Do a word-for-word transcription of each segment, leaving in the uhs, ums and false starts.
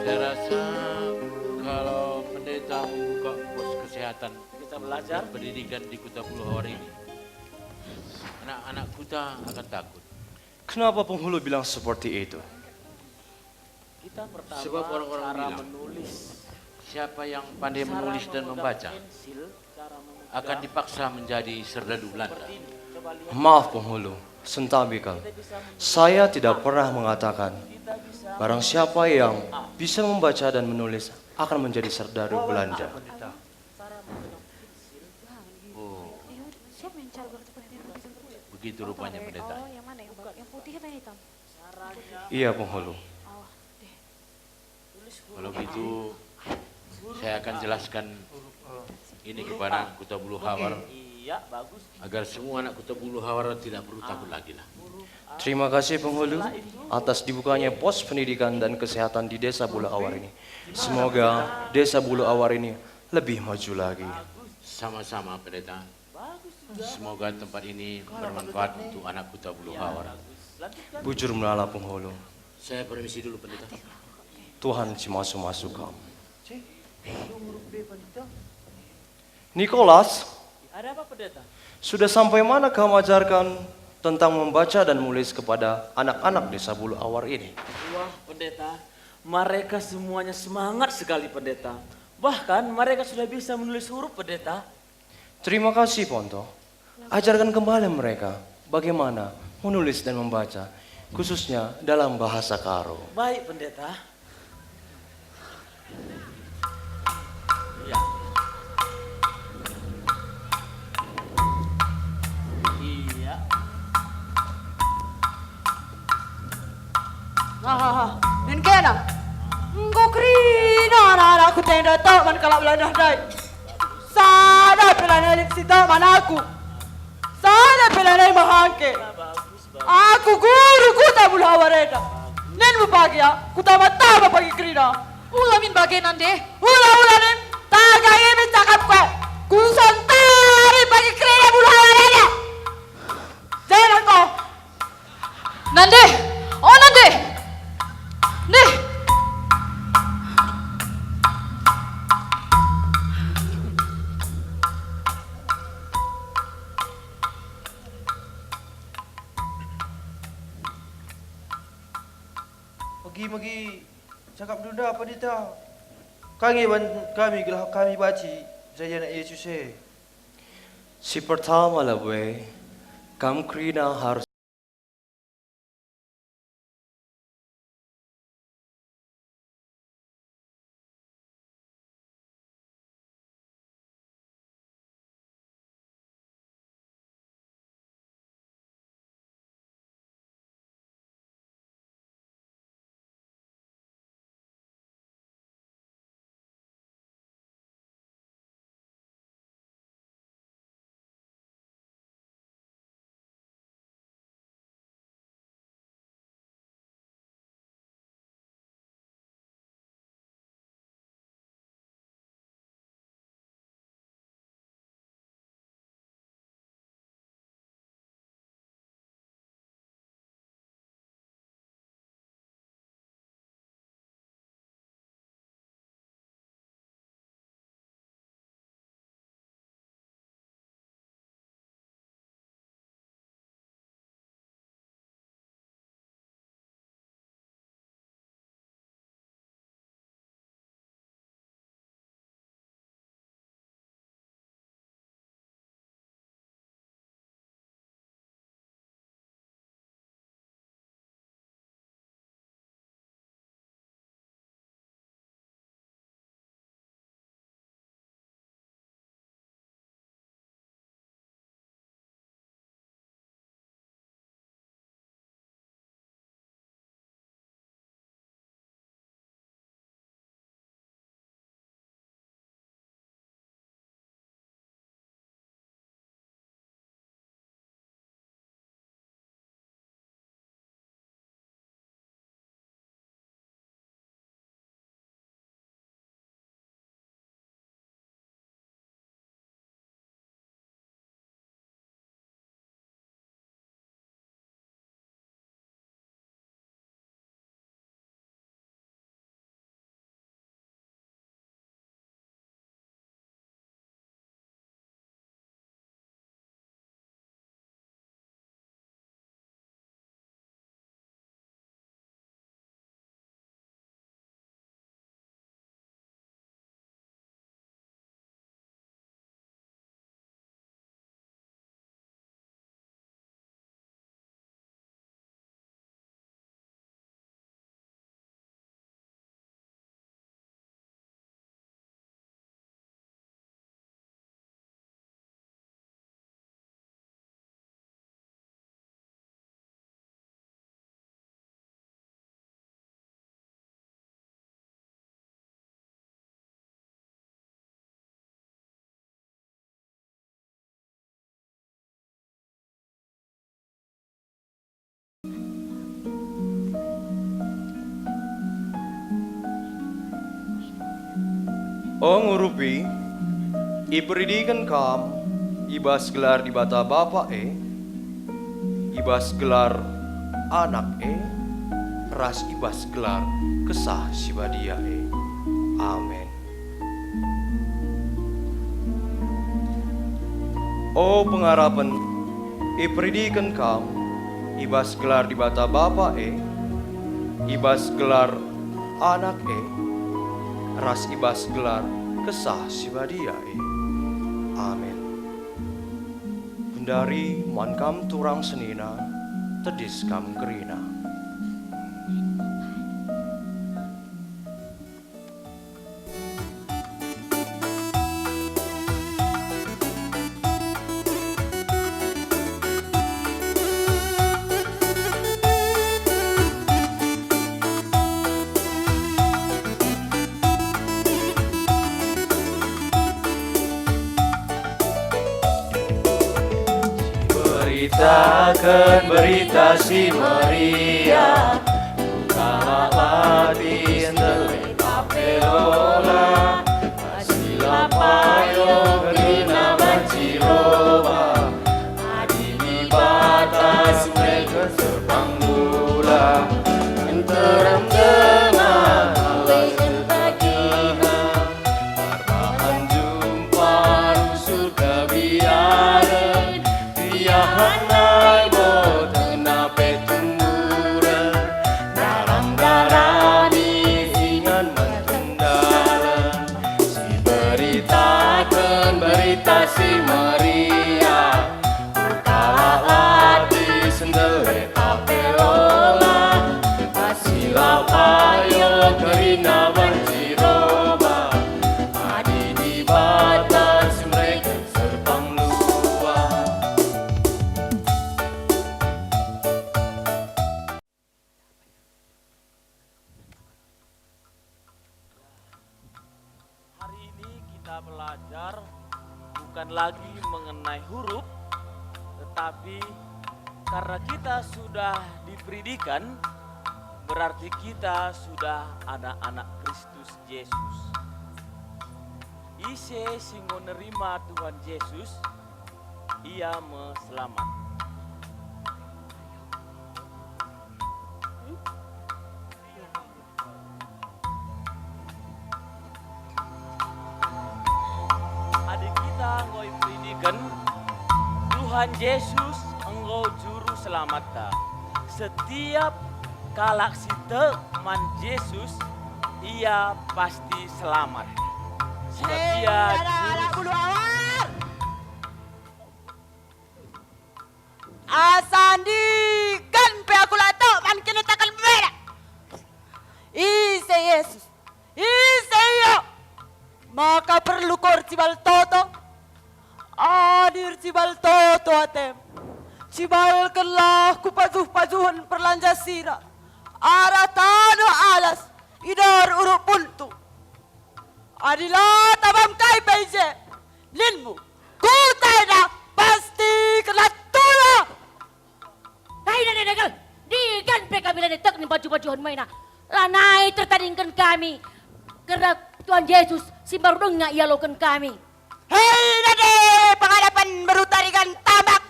Saya rasa kalau pendeta membuka pos kesehatan Kita belajar. dan pendidikan di Kuta Buluhawar ini, anak-anak Kuta akan takut. Kenapa penghulu bilang seperti itu? Kita pertama Sebab orang-orang cara bilang, menulis. Siapa yang pandai Cara menulis dan memegang membaca pensil, cara memegang akan dipaksa menjadi serdadu Belanda. Seperti ini. Coba lihat. Maaf, penghulu, sentabi kal. Saya tidak pernah mengatakan barang siapa yang bisa membaca dan menulis akan menjadi serdadu Belanda. Cara memegang pensil. Oh, Iya, siapa yang cara seperti itu? Begitu rupanya, Pendeta. Oh, yang mana yang bag-, yang putih atau yang hitam? Iya, penghulu. Oh, deh. Kalau gitu, saya akan jelaskan ini kepada Kuta Buluhawar, agar semua anak Kuta Buluhawar tidak perlu takut lagi lah. Terima kasih, penghulu, atas dibukanya pos pendidikan dan kesehatan di Desa Buluhawar ini. Semoga Desa Buluhawar ini lebih maju lagi. Sama-sama, Pendeta. Semoga tempat ini bermanfaat untuk anak Kuta Buluhawar. Bujur melala, penghulu. Saya permisi dulu, Pendeta. Tuhan si masu-masu kam. Nikolas, Ada apa, Pendeta? Sudah sampai mana kam ajarkan tentang membaca dan menulis kepada anak-anak Desa Buluhawar ini? Wah, Pendeta, mereka semuanya semangat sekali, Pendeta. Bahkan mereka sudah bisa menulis huruf, Pendeta. Terima kasih, Ponto. Ajarkan kembali mereka bagaimana menulis dan membaca, khususnya dalam bahasa Karo. Baik, Pendeta. Iya. Iya. Hahaha, nin kena. Enggo kerina anak-anakku tenda tok man kalak Belanda ndai. Sada pe lanai lit si tok man aku. Sada pe lanai mehangke. Aku guru Kuta Buluhawar enda. Nin me pagi ya, kutama-tama pagi kerina. Ula min bage, Nande. Ula-ula nin, taga imin cakapku e. Kusentari pagi kerina Buluhawar enda. Jangan kau. Nande! Oh, Nande! Nde! Megi-megi cakapndu enda, Pandita. Kai nge ban kami gelah kami banci jadi anak Yesus e? Si pertama, labo e, kam kerina harus O ngurupi, iperidiken kam i bas gelar Dibata Bapa e, i bas gelar Anak e, ras i bas gelar Kesah Si Badia e. Amin. O pengarapen, iperidiken kam i bas gelar Dibata Bapa e, i bas gelar Anak e, ras i bas gelar Kesah Si Badia e. Amin. Pendari man kam turang senina, tedis kam kerina. Beritaken Berita Si Meriah, bukalah ate si ndehe tape ola, si la payo kerina banci roba. Adi Dibata si mereken serpang dula, nterem denga ale entagiha, perbahan jumpa rusur kebiaren, biahan nai botena pe tumburen, daram darani ingan mentendaren. Si beritaken Berita Si Meriah, bukalah ate si ndehe tape ola, si la payo kerina banci roba. Adi Dibata si mereken serpang dula. Hari ini kita belajar bukan lagi mengenai huruf, tetapi karena kita sudah diperidikan, berarti kita sudah anak-anak Kristus Yesus. Ise si enggo nerima Tuhan Yesus, ia me selamat. Adi kita enggo iperidiken, Tuhan Yesus enggo Juru Selamatta. Setiap kalak si tek man Yesus, ia pasti selamat. Sebab Hei, ia anak-anak Juru bulu awar! Asa ndigan pe aku la tek man kiniteken bebena. Ise Yesus? Ise Ia? Maka perlu ko ercibal toto? Adi ercibal toto atem, cibalkenlah ku pajuh-pajuhen perlanja sira, arah tanoh alas, i dar uruk puntu. Adi la tabam kai pe i je, ninmu, kuta enda pasti kena tula. Kai nande Negel? Ndigan pe kami la tek ning pajuh-pajuhen enda. Lanai tertadingken kami, kerna Tuhan Yesus si mbaru denga ialoken kami. Hei nande pengarapen beru tarigan tambak.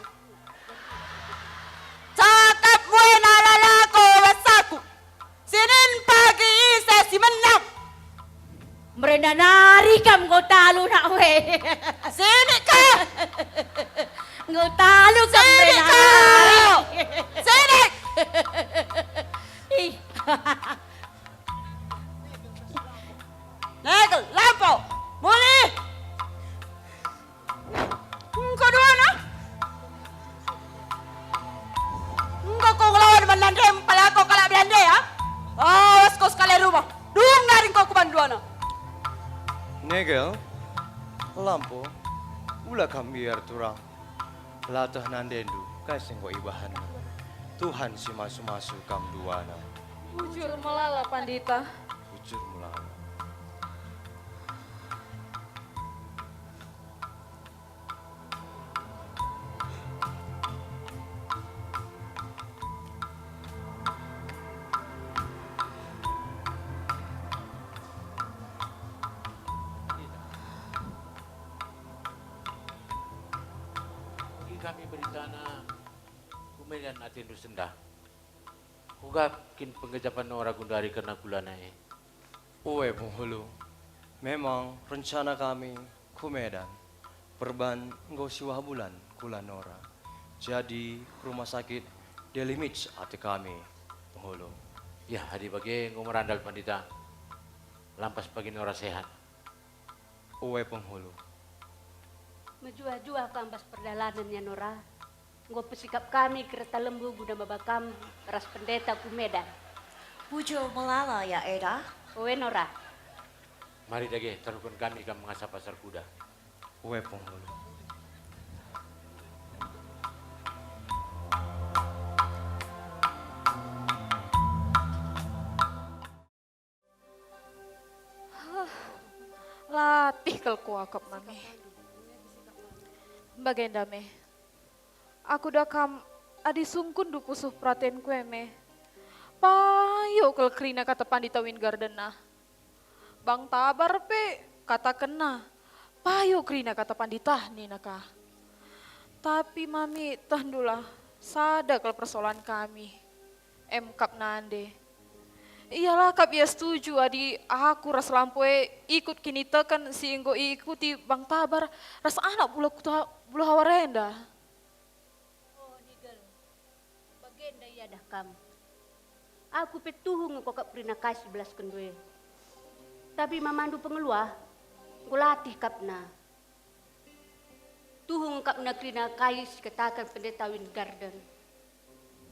Cakapmu enda la lako bas aku. Sinin pagi ise si menang? Merenda nari kam enggo talu nak we. Sini kau. Enggo talu kam Sini merenda kau. Nari. Sini. Ih. Negel, lampo, mulih. Enggo duana. Enggo ko ngelawan man nande mpalako kalak Belande, ya? Awas ko sekali rumah. Dung nari enggo kuban duana. Negel, lampo, ula kam biar turang. Lateh nandendu kai si enggo ibahanna. Tuhan si masu-masu kam duana. Bujur melala, Pandita. Bujur melala. Kami beritana ku Medan atendu sendah. Kuga kin penggejapen Nora gundari kerna kulana e? Ue, Penghulu, memang rencana kami ku Medan, perban enggo siwah bulan kula Nora. Jadi, ku rumah sakit delimit ate kami, Penghulu. Ya, adi bage enggo merandal Pandita, lampas pagi Nora sehat. Ue, Penghulu. Mejuah-juah kam bas perdalanen ya, Nora. Enggo pesikap kami kereta lembu guna maba kam ras pendeta ku Medan. Bujur melala ya, Eda? Ue, Nora. Mari dage, taruhken kami kam ngasa pasar kuda. Ue, Penghulu. Huh, latih kal kuakap mami. Bagenda me, aku da kam adi sungkunndu pusuh peratenku e me. Payo kal kerina kata Pandita Weingarten ah. Bang Tabar pe katakenna, payo kerina kata Pandita nina ka. Tapi mami, tehndulah, sada kal persoalan kami. Em kap nande. Ia la kap ia setuju adi aku ras lampu e ikut kiniteken si enggo iikuti Bang Tabar ras anak buluh kuta-, buluh awar enda. Oh, Nigel, bagenda iadah kam. Aku pe tuhu nge kuakap kerina kai si belaskenndu e. Tapi mamandu pengeluah, enggo latih kapna. Tuhu nge kapna kerina kai si kataken Pendeta Weingarten.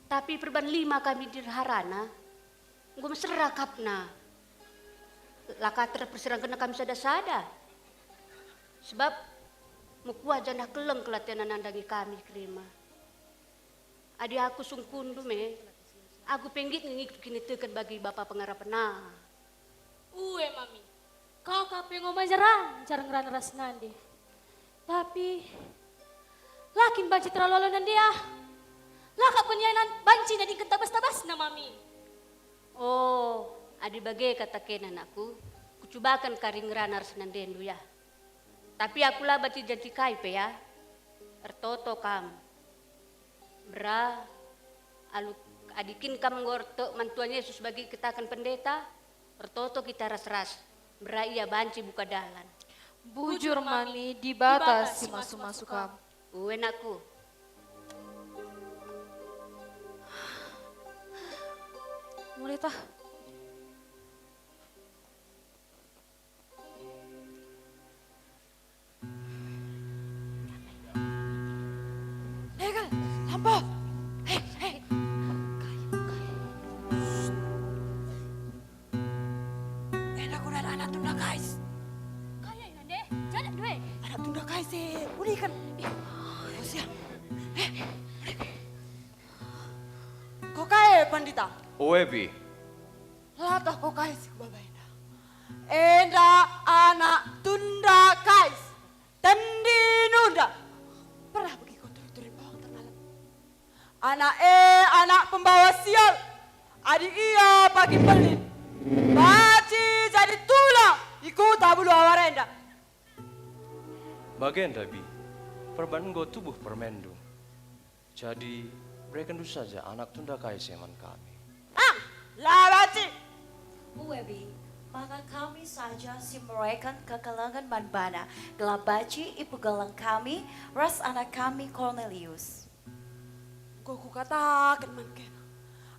Tapi perban lima kami nderharana, enggo mesera kapna. La ka terperserangkenna kami sada-sada. Sebab mekuah janah keleng kal atena nandangi kami kerina. Adi aku sungkunndu me, aku pe nggit nge ngikut kiniteken bagi bapa pengarapen ah. Ue, mami, kaka pe enggo manjar-anjar ngerana ras nande. Tapi, la kin banci terlalu-lalu nande ah. La kap kin ia nan-, banci nadingken tabas-tabasna, mami. Oh, adi bage kata kena, anakku, kucubaken kari ngerana ras nandendu ya. Tapi aku la banci janji kai pe ya. Ertoto kam. Mbera, alu adi kin kam enggo ertoto man Tuhan Yesus bagi kataken pendeta, ertoto kita ras-ras. Mbera ia banci buka dalan. Bujur, mami, Dibata si masu-masu kam. Ue, nakku. Mulai tah. Hei, kal, lampu. Hei, hei. Enda kunan anak tunda kais. Kaya ina deh, jadak due. Anak tunda kais e, udiken. Ih, kau sia. Eh, ko kai, Pandita? Oe, Bi. Latah ko kai si kubaba enda. Enda anak tunda kais. Tendi nunda. Pernah begi ko turi-turi bawang ternalat? Anak e anak pembawa sial. Adi ia pagi mbelin, banci jadi tula i kuta bulu awar enda. Bagenda, Bi, perban enggo tubuh permenndu. Jadi, berekenndu saja anak tunda kais e man kami. Ah, la banci! Ue, Bi, maka kami saja si mereken kekelengen man bana, gelah banci ipegeleng kami ras anak kami Kornelius. Enggo kukataken man kena,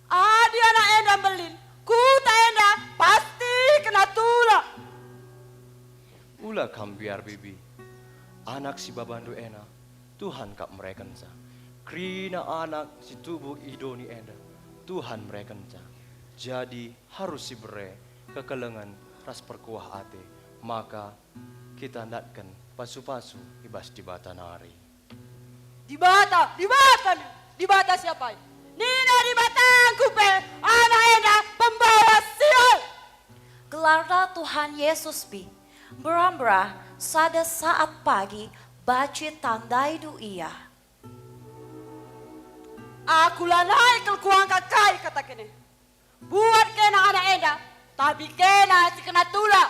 adi anak enda mbelin, kuta enda pasti kena tula. Ula kam mbiar, Bibi. Anak si babandu ena, Tuhan kap merekenca. Kerina anak si tubuh i doni enda, Tuhan merekenca. Jadi, harus sibere kekelengen ras perkuah ate, maka kita ndatken pasu-pasu i bas Dibata nari. Dibata, Dibata, Dibata siapa? Nina Dibatangku pe, anak enda pembawa sial. Gelarna Tuhan Yesus, Bi. Mbera-mbera sada saat pagi banci tandaindu Ia. Aku lanai kal kuangka kai kata kene. Buat kena anak enda, tapi kena si kena tula.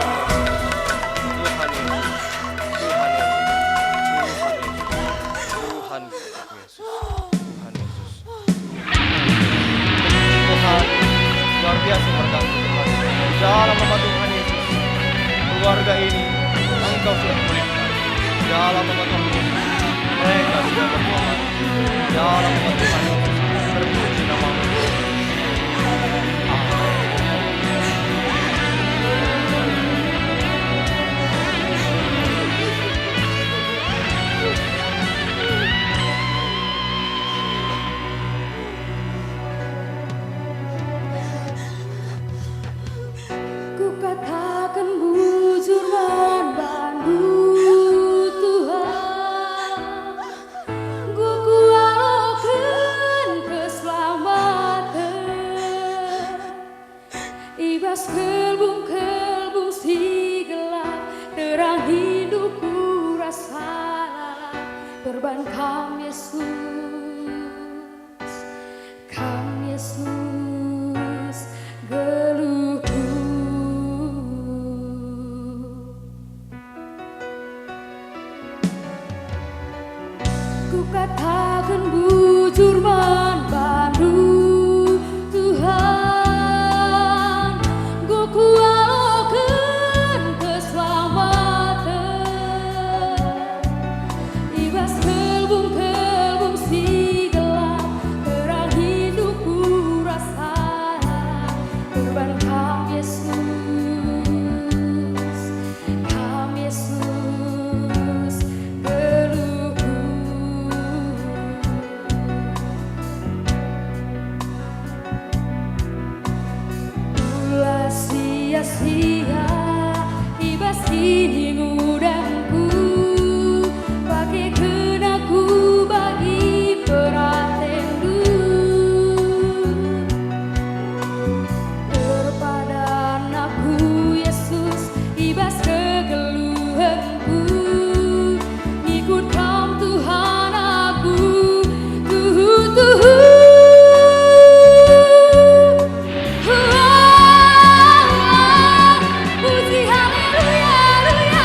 Tuhan Yesus, Tuhan Yesus, Tuhan Yesus, Tuhan Yesus, Tuhan Yesus. Tuhan, luar biasa berkat Tuhan. Di dalam nama Tuhan Yesus, keluarga ini Engkau sudah pulihkan. Di dalam nama Tuhan Yesus, mereka sudah bertobat. Di dalam nama Tuhan Yesus, terpuji namamu. Amin. Kukataken bujur man bandu, Tuhan, enggo kualoken keselamaten. I bas kelbung-kelbung si gelap, terang hidupku rasa lalap, perban Kam, Yesus. Kam, Yesus, geluhku. Kukataken bujur man bandu, Tuhan, enggo kualoken keselamaten. I bas kelbung-kelbung si gelap, terang hidupku rasa lalap, perban Kam, Yesus, Kam, Yesus, geluhku. Ula sia-sia i bas kiniudangku, pakeken aku bagi peratenNdu. Erpadan aku, Yesus, i bas kegeluhenku. Ngikut Kam, Tuhan, aku tuhu-tuhu. Hua, puji, haleluya, haleluya,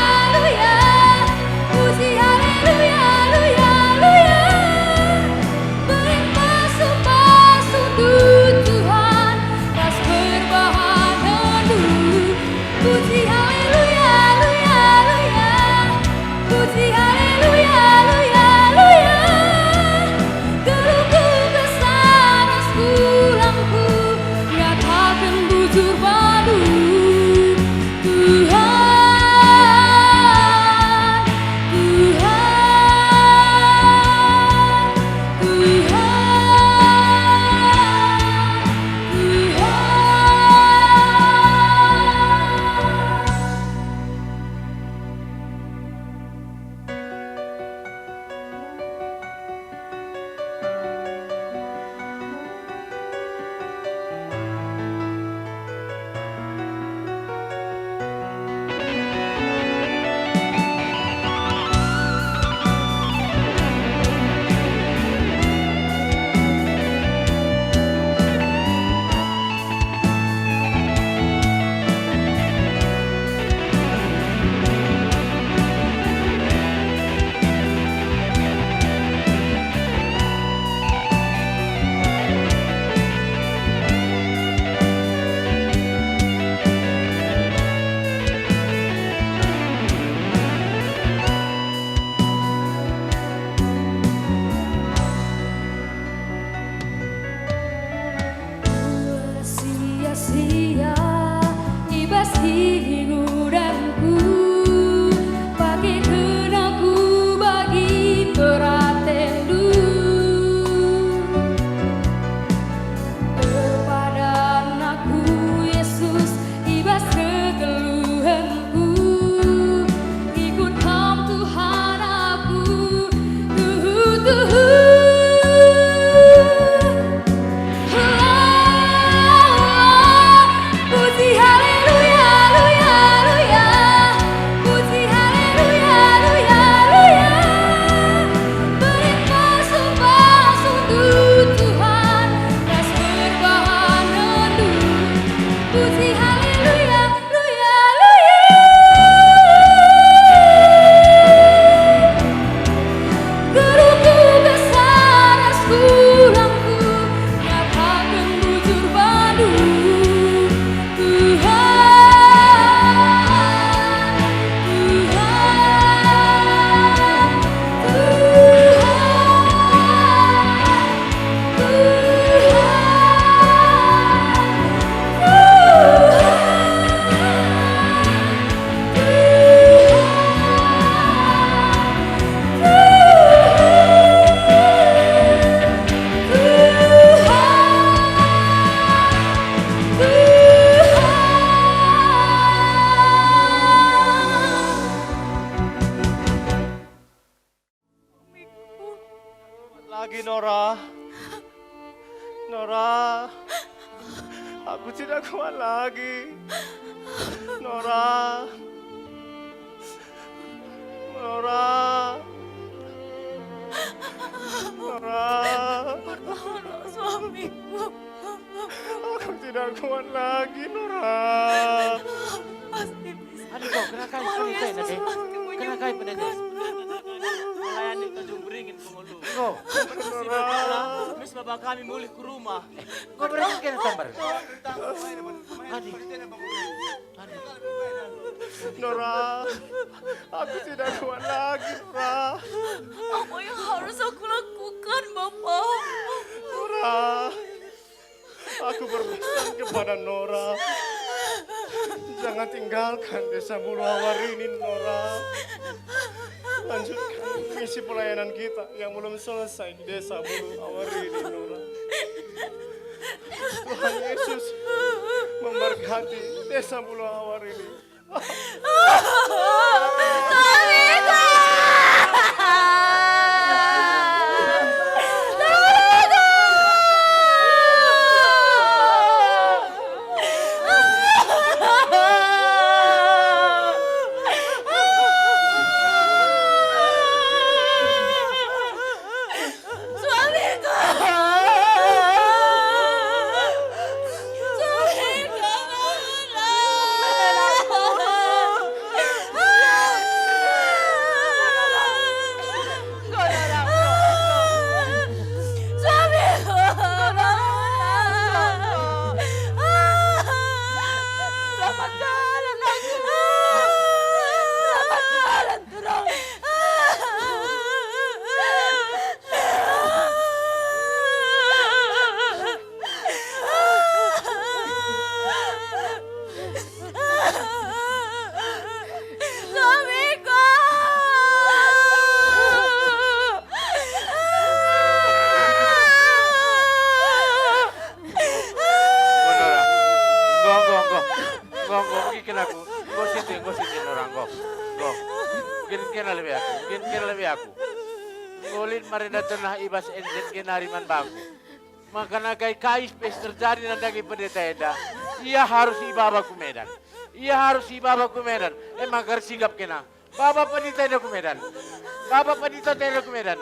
Nora. Nora. Aku tidak kuat lagi. Nora. Nora. Nora. Pertolong suamiku. Aku tidak kuat lagi, Nora. Pasti bisa. Aduh, kok kena kai Tolong penelitian, Yesus, Dek? Kena kai penelitian? Melayani Tanjung Beringin, Pengulu. Enggo. Terus si Bapa, mis Bapa kami mulih ke rumah. Enggo beringin kena tambar. Aduh. Aduh. Nora, aku tidak kuat lagi, Nora. Apa yang harus aku lakukan, Bapa? Nora, aku berpesan kepada Nora. Jangan tinggalkan Desa Bulu Awar ini, Nora. Lanjutkan misi pelayanan kita yang belum selesai di Desa Bulu Awar ini, Nora. Tuhan Yesus memberkati Desa Bulu Awar ini. Suamiku! Suamiku! Suamiku! Selamatkan anakku! Selamatkan! Suamiku! Enggo, Nora. Enggo, enggo, enggo. Enggo, enggo, enggo, enggo, aku. Enggo, siti, enggo, siti, Nora, enggo. Enggo. Enggo, kena lebe aku, enggo, kena lebe aku. Enggo lit marenda tenah i bas N Z G nari man bangku. Maka nakai kai pe si terjadi nandangi pendeta enda, ia harus ibaba ku Medan. Ia harus ibaba ku Medan. E maka ersikap kena. Baba pendeta enda ku Medan. Baba pendeta enda ku Medan.